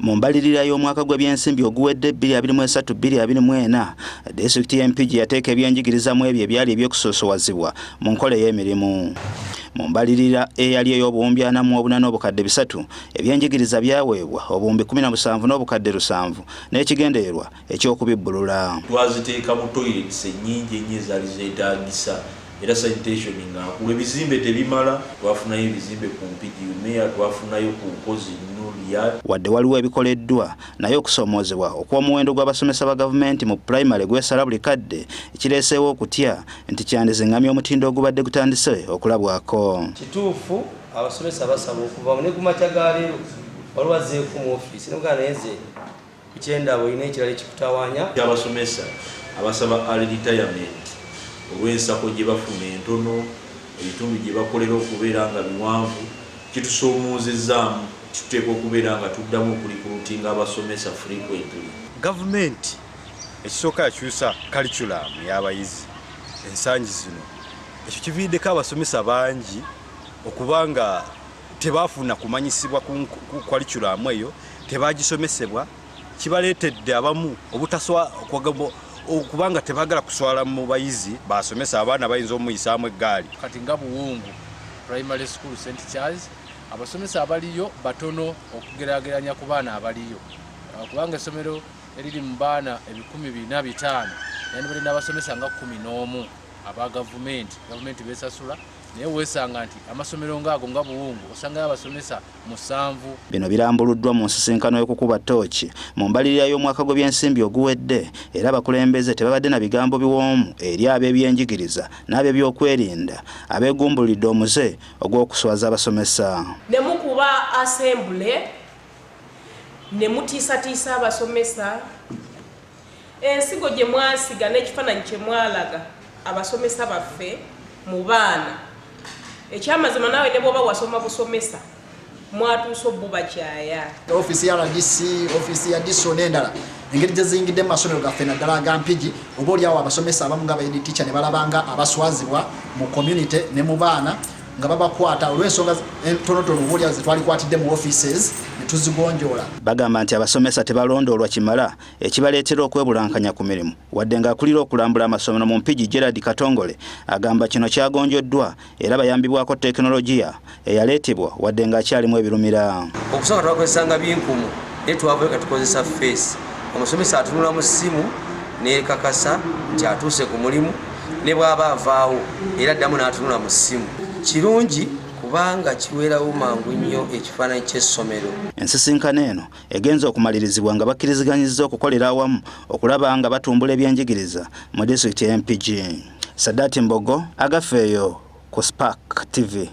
Mu mbalirira y'omwaka gw'ebyensimbi oguwedde 2023 2024, disitulikiti y'e Mpigi yateeka ebyenjigiriza mu ebyo ebyali eby'okusoosowazibwa mu nkola ey'emirimu. Mu mbalirira eyali ey'obuwumbi 48,300, ebyenjigiriza byaweebwa obuwumbi 17,700 n'ekigendererwa eky'okubibbulula. Twaziteeka mu toilets ennyingi ennyo ezaali zeetaagisa era sanitation nga nkulu. Ebizimbe tebimala, twafunayo ebizimbe ku Mpigi UMEA, twafunayo ku Nkozi Nulia. Wadde waliwo ebikoleddwa, naye okusoomoozebwa okw'omuwendo gw'abasomesa ba gavumenti mu pulayimale gwesala buli kadde kireeseewo okutya nti kyandizingamya omutindo ogubadde gutandise okulabwako. Kituufu abasomesa basaba okuva ne ku makya ga leero waliwo azzeeko mu ofiisi nogaa naye nze ku kyendaba olina ekirala ekikutawaanya. Abasomesa abasaba early retirement olw'ensako gye bafuna entono, ebitundu gye bakolera okubeera nga biwanvu kitusoomozezzaamu tuteekwa okubeera nga tuddamu okurecruitinga abasomesa frequently. Gavumenti ekisooka yakyusa curriculum y'abayizi ensangi zino, ekyo kiviiriddeko abasomesa bangi okuba nga tebafuna kumanyisibwa ku curriculum eyo, tebagisomesebwa, kibaleetedde abamu obutaswa okubanga tebagala kuswala mu bayizi basomesa abaana bayinza omuyisaamu eggaali. Kati nga Buwungu Primary School St Charles, abasomesa abaliyo batono okugeraageranya ku baana abaliyo, kubanga essomero eriri mu baana 405 yandibadde n'abasomesa nga 11 aba gavumenti, gavumenti besasula, naye weesanga nti amasomero ng'ago nga Buwungu osangayo abasomesa 7. Bino birambuluddwa mu nsisinkano y'okukuba ttooki mu mbalirira y'omwaka gw'ebyensimbi oguwedde era abakulembeze tebabadde na bigambo biwoomu eri ab'ebyenjigiriza n'ab'ebyokwerinda abeegumbulidde omuze ogw'okuswaza abasomesa. Ne mukuba assembly ne mutiisatiisa abasomesa, ensigo gye mwasiga n'ekifaananyi kye mwalaga abasomesa baffe mu baana, ekyamazima naawe ne bw'oba wasoma busomesa mwatuuse obubakyaya. Ofiisi ya RDC, ofiisi ya DISO n'endala engeri gye ziyingidde mu masomero gaffe naddala aga Mpigi, oba oliawo abasomesa abamu nga ba head teacher ne balabanga abaswazibwa mu community ne mu baana nga babakwata olw'ensonga entonotono oba oliawo ze twalikwatidde mu offices ne tuzigonjoola. Bagamba nti abasomesa tebalondoolwa kimala ekibaleetera okwebulankanya ku mirimu, wadde ng'akulira okulambula amasomero mu Mpigi Gerald Katongole agamba kino kyagonjoddwa era bayambibwako tekinologiya eyaleetebwa wadde ng'akyalimu ebirumira. Okusooka twakozesanga binkumu naye twavayo ka tukozesa feesi, omusomesa atunula mu ssimu neekakasa nti atuuse ku mulimu ne bw'aba avaawo era addamu n'atunula mu ssimu. Kirungi kubanga kiweerawo mangu nnyo ekifaananyi ky'essomero. Ensisinkano eno egenze okumalirizibwa nga bakkiriziganyizza okukolera awamu okulaba nga batumbula ebyenjigiriza mu disitulikiti y'e Mpigi. Sadat Mbogo, Agafeeyo ku Spark TV.